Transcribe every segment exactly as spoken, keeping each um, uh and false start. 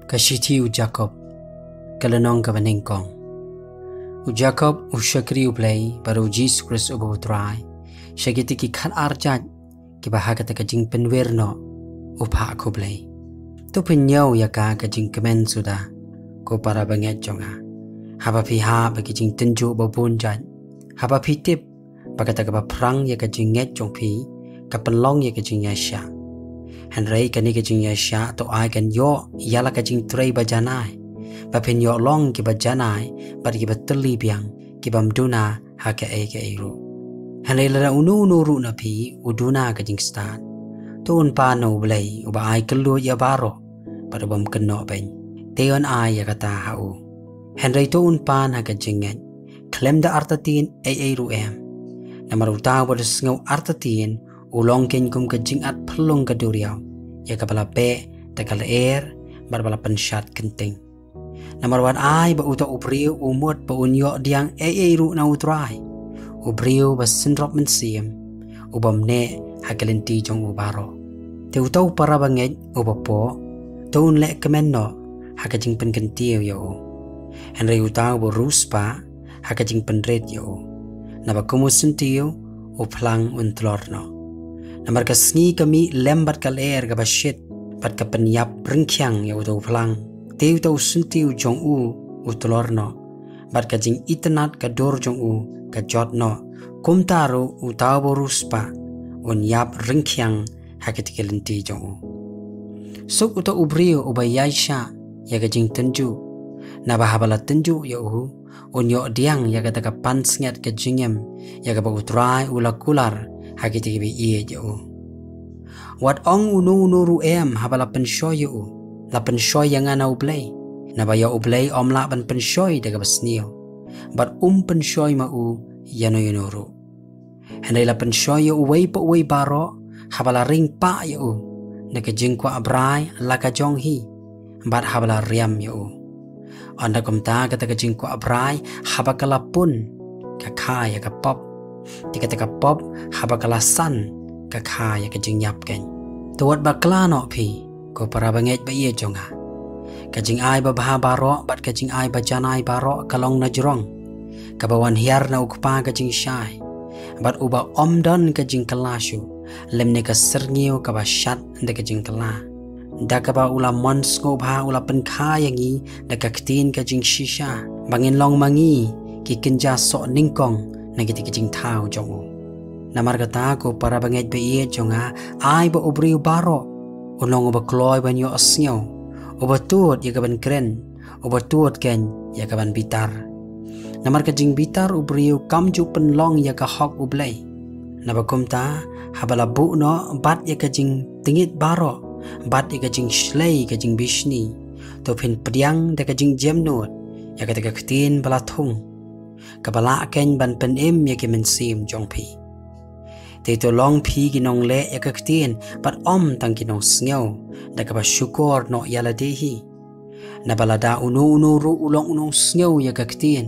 Ka shithi u Jakob, ka lynnong kaba nyngkong. U Jakob, u shakri U Blei, bad u Jisu Khrist uba u Trai, sha kita ki khatar jait kiba ha kata ka jingpynwir noh u phah khublei. To pynñiew ïa ka ka jingkmen suda, ko para bangeit jong nga, haba phi hap ha ki jingtynjuh babun jait, haba phi tip ba kata kaba phrang ïa ka jingngeit jong phi ka pynlong ïa ka jingïaishah. Hynrei kane ka jingïaishah to ai kan ïoh ïa la ka jingtrei ba janai, ba phin ïoh long kiba janai bad kiba tylli biang, kibym duna ha kaei kaei ruh. Hynrei lada uno uno ruh na phi u duna ka jingstad, to un pan na U Blei uba ai kylluid ïa baroh bad ubym kynnoh beiñ, te un ai ïa kata ha u. Hynrei to un pan ha ka jingngeit, khlem da artatien ei ei ruh em. Namar uta uba da sngew artatien u long keiñ kum ka jingat phyllung ka duriaw, ïa kaba la beh da ka lyer bad ba la pynshad kynting. Namar wat ai ba uta u briew u mut ba un ïoh diang ei ei ruh na U Trai, u briew ba synrop mynsiem, ubym neh ha ka lynti jong u baroh. Te uta u para bangeit uba poh, to un leh kmen noh ha ka jingpynkyntiew ïa u. Hynrei uta uba riewspah, ha ka jingpynrit ïa u. Naba kum u syntiew u phlang un tlor noh. Namar ka sngi ka mih lem bad ka lyer kaba shit, bad ka pynïap ryngkhiang ïa uta u phlang. Te uta u syntiew jong u u tlor noh, bad ka jingitynnad ka dur jong u ka jot noh. Kumta ruh uta uba riewspah un ïap ryngkhiang ha kita ki lynti jong u. Suk uta u briew uba ïaishah ïa ka jingtynjuh, naba haba la tynjuh ïa u, un ïoh diang ïa kata ka pansngiat ka jingim, ïa kaba U Trai u la kular ha kita kiba ïeit ïa u. Wat ong uno uno ruh em haba la pynshoi ïa u, la pynshoi ïa nga na U Blei. Naba ïa U Blei ym lah ban pynshoi da kaba sniew, bad um pynshoi ma u ïano ïano ruh. Hynrei la pynshoi ïa uwei pa uwei baroh haba la ring pah ïa u da ka jingkwah brai la ka jong hi, bad haba la riam ïa u. Ynda kumta kata ka jingkwah brai haba ka la pun, ka kha ïa ka pop. Te kata ka pop haba ka la san, ka kha ïa ka jingïap keiñ. To wat bakla noh phi, ko para bangeit ba ïeit jong nga. Ka jingai babha baroh bad ka jingai bajanai baroh ka long na jrong, kaba wan hiar na U Kpa ka jingshai, bad uba ym don ka jingkylla shuh, lymne ka syrngiew kaba shad da ka jingkylla. Da kaba u la mon sngewbha u la pynkha ïa ngi da ka ktien ka jingshisha, ba ngin long ma ngi ki kynja soh nyngkong na kita ki jingthaw jong u. Namar kata, ko para bangeit ba ïeit jong nga, ai ba u briew baroh un long uba kloi ban ïohsngew, uba tuid ïa ka ban kren, uba tuid keiñ ïa ka ban bitar. Namar ka jingbitar u briew kam ju pynlong ïa ka hok U Blei. Naba kumta, haba la buh noh bad ïa ka jingtngit baroh, bad ïa ka jingshlei ka jingbishni, to phin pdiang da ka jingjemnud ïa kata ka ktien ba la thung, kaba lah keiñ ban pynim ïa ki mynsiem jong phi. Te to long phi ki nongleh ïa ka ktien, bad ym tang ki nongsngew, da kaba shukor noh ïa lade hi. Naba lada uno uno ruh u long u nongsngew ïa ka ktien,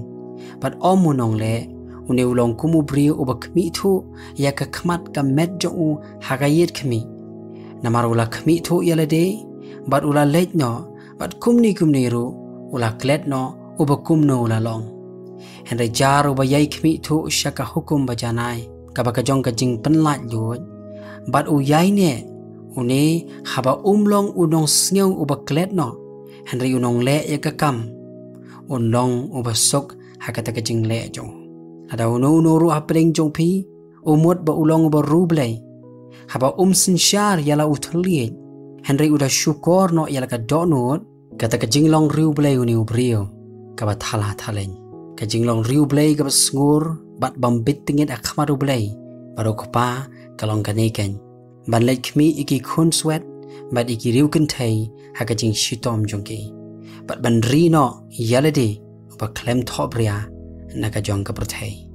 bad ym u nongleh, une u long kum u briew uba khmih thuh ïa ka khmat ka met jong u ha ka ïit khmih. Namar u la khmih thuh ïa lade, bad u la leit noh, bad kumne kumne ruh u la klet noh, uba kumno u la long. Hynrei jar uba ïai khmih thuh sha ka hukum bajanai, kaba ka jong ka jingpynlait luid, bad u ïaineh, une haba um long u nongsngew uba klet noh, hynrei u nongleh ïa ka kam, un long uba suk ha kata ka jingleh jong u. Lada uno uno ruh hapdeng jong phi u mut ba u long uba riewblei, haba um synshar ïa la u thylliej, hynrei u da shukor noh ïa la ka dohnud, kata ka jinglong riewblei une u briew kaba thala thaleiñ, ka jinglong riewblei kaba sngur bad bym bit tngit ha khmat U Blei bad U Kpa, ka long kane keiñ: ban leit khmih ïa ki khunswet bad ïa ki riew kynthei ha ka jingshitom jong ki, bad ban ri noh ïa lade uba khlem thohbria na ka jong ka pyrthei.